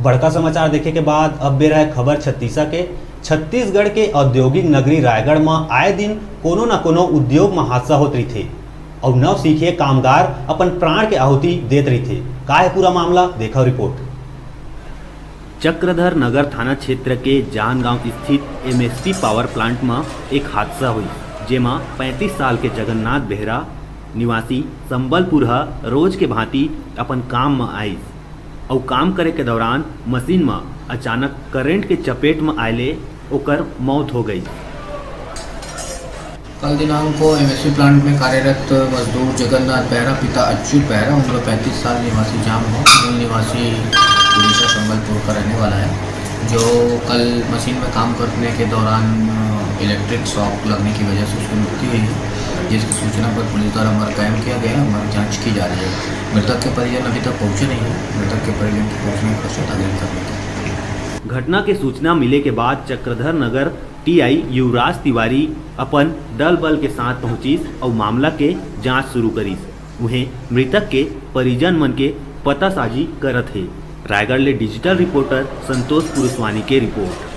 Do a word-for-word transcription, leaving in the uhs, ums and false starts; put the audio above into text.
बड़का समाचार देखे के बाद अब बेरा है खबर छत्तीसा के। छत्तीसगढ़ के औद्योगिक नगरी रायगढ़ म आए दिन कोनो न कोनो उद्योग म हादसा होत रहिथे अउ नवसिखिए कामगार अपन प्राण के आहुति देत रहिथे। का है पूरा मामला, देखव रिपोर्ट। चक्रधर नगर थाना क्षेत्र के जान गांव स्थित एमएसपी पावर प्लांट म एक हादसा होइस, जेमा पैंतीस साल के जगन्नाथ बेहरा निवासी संबलपुर ह रोज के भांति अपन काम म आइस अउ काम करे के दौरान मशीन म अचानक करंट के चपेट म आए ले ओकर मौत हो गई। कल दिनांक को एमएसपी प्लांट में कार्यरत मजदूर जगन्नाथ बेहरा, पिता अच्युत बेहरा, उम्र पैंतीस साल, निवासी जाम है, मूल निवासी उड़ीसा संबलपुर का रहने वाला है, जो कल मशीन में काम करने के दौरान इलेक्ट्रिक शॉक लगने की वजह से उसकी मृत्यु हुई है, जिसकी सूचना पर पुलिस द्वारा मर्ग कायम किया गया है। मर्ग जांच की जा रही है। मृतक के परिजन अभी तक पहुंचे नहीं हैं। मृतक के परिजन के पहुंचने का पश्चात आगे करने की घटना के सूचना मिले के बाद चक्रधर नगर टीआई युवराज तिवारी अपन दल बल के साथ पहुंचिस अउ मामला के जांच शुरू करिस। उहें, मृतक के परिजन मन के पतासाजी करत हे। रायगढ़ ले डिजिटल रिपोर्टर संतोष पुरुषवानी के रिपोर्ट।